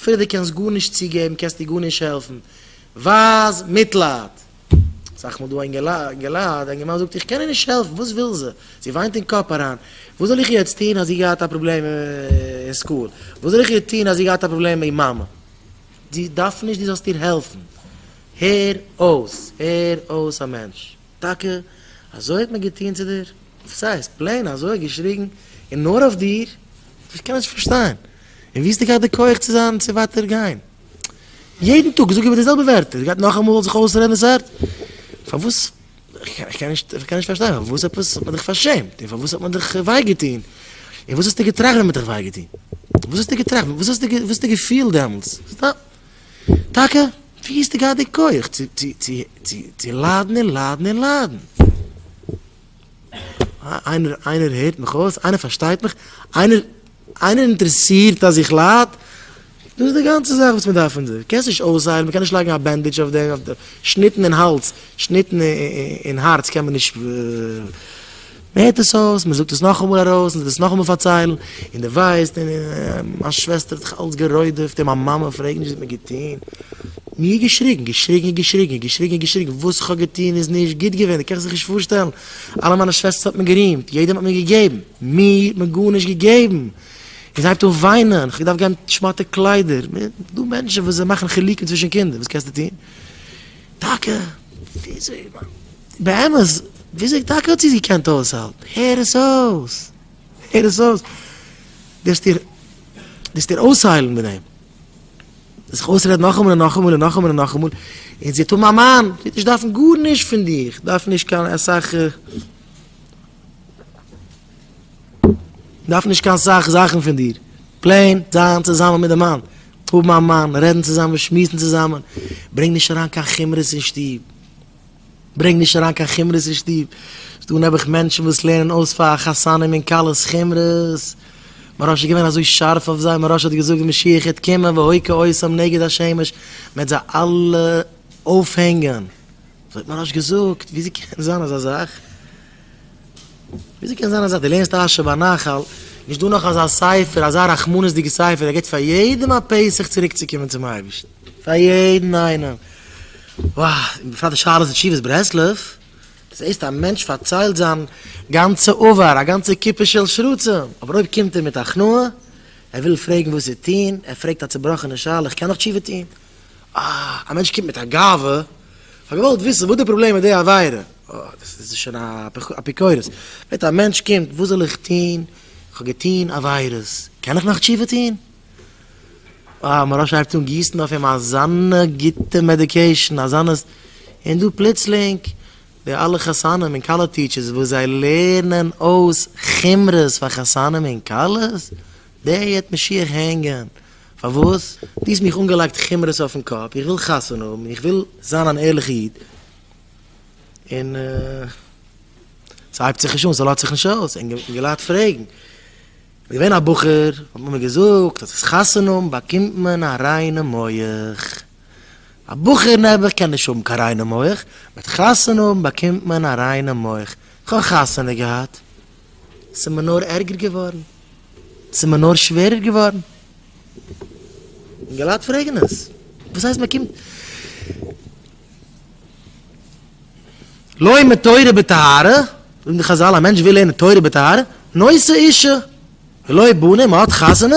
אפילו דו קענסט גארנישט צוגעבן קענסטו גארנישט העלפן, ווייז מיטלייד. אסאך מאל דא אינגעלייט, א אינגערמאן זאגט איך קען איר נישט העלפן, וואס וויל זי? זי וויינט אין קאפ אריין, וואס זאל איך יעצט טון אז זי געהאט א פראבלעם אין school? וואס זאל איך איר טון אז זי געהאט א פראבלעם מיט איר מאמע? זי דארף נישט דו זאלסט איר העלפן, הער אויס, הער אויס א מענטש, טאקע אזוי האט מען געטון צו דיר? וואס הייסט? plain אזוי געשריגן און נאר אויף דיר? איך קען נישט פארשטיין, און ווי האסטו געהאט די כח צו זיין צו ווייטער גיין? יעדן טאג זאג איבער די זעלבע ווערטער, גייט נאכאמאל זיך אויסרעדן דאס הארץ, פארוואס? איך קען נישט, איך קען נישט פארשטיין, פארוואס עפעס האט מען דיך פארשעמט, און פארוואס האט מען דיך וויי געטון, און וואס האסטו געטראכט ווען מען האט דיך וויי געטון, וואס האסטו געטראכט, וואס האסטו וואס האסטו געפילט דעמאלטס, סתם, טאקע, ווי האסטו געהאט די כח צו צו צו צו צו ליידן און ליידן און ליידן? איינער איינער הערט מיך אויס? איינער פארשטייט מיך? איינער איינער אינטערעסירט אז איך לייד? דאס איז די גאנצע זאך וואס מען דארף פון דיר, קענסט נישט אויסהיילן, מען קען נישט לייגן א bandage אויף דעם, שניטן אין האלז, שניטן אין הארץ קען מען נישט, מען הערט עס אויס, מען זאגט עס נאכאמאל ארויס, מען זאל עס נאכאמאל פארציילן, און דו ווייסט, און מיין שוועסטער האט זיך אלץ גע'רודפ'ט, און מיין מאמע, פרעג נישט וואס האט מען געטון, מיר געשריגן, געשריגן און געשריגן און געשריגן און געשריגן, וואס איך האב געטון איז נישט גוט געווען, דו קענסט זיך נישט פארשטעלן, אלע מיינע שוועסטערס האט מען גערימט, יעדעם האט מען געגעבן, מיר האט מען גארנישט געגעבן. און זי הייבט אן וויינען, איך האב געדארפט גיין מיט שמאטע קליידער, דא מענטשן וואס זיי מאכן חילוקים צווישן קינדער, וואס קענסטו טון? טאקע? וויאזוי? באמת, וויאזוי טאקע האט זי עס געקענט אויסהאלטן? הער עס אויס! הער עס אויס! דו וועסט איר אויסהיילן מיט דעם. זיך אויסרעדן נאכאמאל און נאכאמאל און נאכאמאל און נאכאמאל, און זי וועט האבן א מאן, זי וועט נישט דארפן גארנישט פון דיך, דארף נישט קיין אסאך. דארף נישט קיין סאך זאכן פון דיר, plain זיין צוזאמען מיט די מאן, האבן א מאן, רעדן צוזאמען, שמועסן צוזאמען, ברענג נישט אריין קיין חומרות אין שטוב, ברענג נישט אריין קיין חומרות אין שטוב, ס'דא נעבעך מענטשן וואס לערנען אויס פאר חתנים און כלות חומרות, מוהרא"ש איז געווען אזוי שארף אויף זיי, מוהרא"ש האט געזאגט ווען משיח העט קומען והוקע אותם נגד השמש, מ'עט זיי אלע אויפהענגען, אזוי האט מוהרא"ש געזאגט, וויאזוי קען זיין אזא זאך? וויאזוי קען זיין אזא, דו לערנסט אשר בנחל, נישט דא נאך אזא ספר, אזא רחמנות'דיגע ספר, ער געבט פאר יעדעם א פתח צוריק צו קומען צום אייבערשטן, פאר יעדן איינעם, וואו, און בפרט די שאלות ותשובות ברסלב, דו זעסט א מענטש פארציילט זיין גאנצע עבר, א גאנצע קופה של שרצים, אבער אויב קומט ער מיט הכנעה, ער וויל פרעגן וואס צו טון, ער פרעגט א צובראכענע שאלה, איך קען נאך תשובה טון? אה, א מענטש קומט מיט א גאווה, כ'האב געוואלט וויסן וואס די פראבלעם מיט די עבירה, אה, דאס איז שוין א אפיקורס, מיט א מענטש קומט, וואס זאל איך טון, כ'האב געטון עבירות, קען איך נאך תשובה טון? אה, מוהרא"ש הייבט אן גיסן אויף אים אזאנע גוטע medication, אזאנע, און דא פלוצלינג, די אלע חתנים און כלה teachers וואס זיי לערנען אויס חומרות פאר חתנים און כלות, די העט משיח הענגען. פארוואס? דו האסט מיך אנגעלייגט חומרות אויפן קאפ, איך וויל חתונה האבן, איך וויל זיין אן ערליכע איד, און ס'הייבט זיך נישט אן, ס'לאזט זיך נישט אויס, אינגעלייט פרעגן, כ'בין געווען א בחור, האט מען מיר געזאגט אז חתונה האבן באקומט מען א ריינע מח, א בחור נעבעך קען נישט האבן קיין ריינע מח, מיט חתונה האבן באקומט מען א ריינע מח, כ'האב חתונה געהאט, ס'איז מיר נאר ערגער געווארן. ס'איז מיר נאר שווערער געווארן. אינגעלייט פרעגן עס. וואס הייסט מען קומט? לומד תורה בטהרה, זאגן די חזל, א מענטש וויל לערנען תורה בטהרה, נושא אישה, ולא בנים, מען האט חתונה,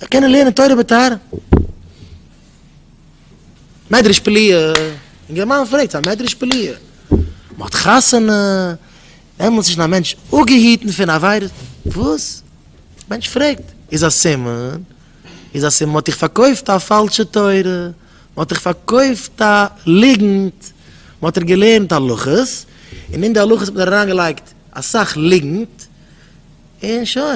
ער קען לערנען תורה בטהרה. מדרש פליאה, אינגערמאן פרעגט, ס'איז א מדרש פליאה, מען האט חתונה, דעמאלטס איז שוין א מענטש אפגעהיטן פון עבירות, וואס? מענטש פרעגט, איז א סימן, איז א סימן, מען האט דיך פארקויפט א פאלשע תורה, מען האט דיך פארקויפט א ליגנט, מען האט דיר געלערנט הלכות, און אין די הלכות האט מען דיר אריינגעלייגט אסאך ליגנט, און שוין.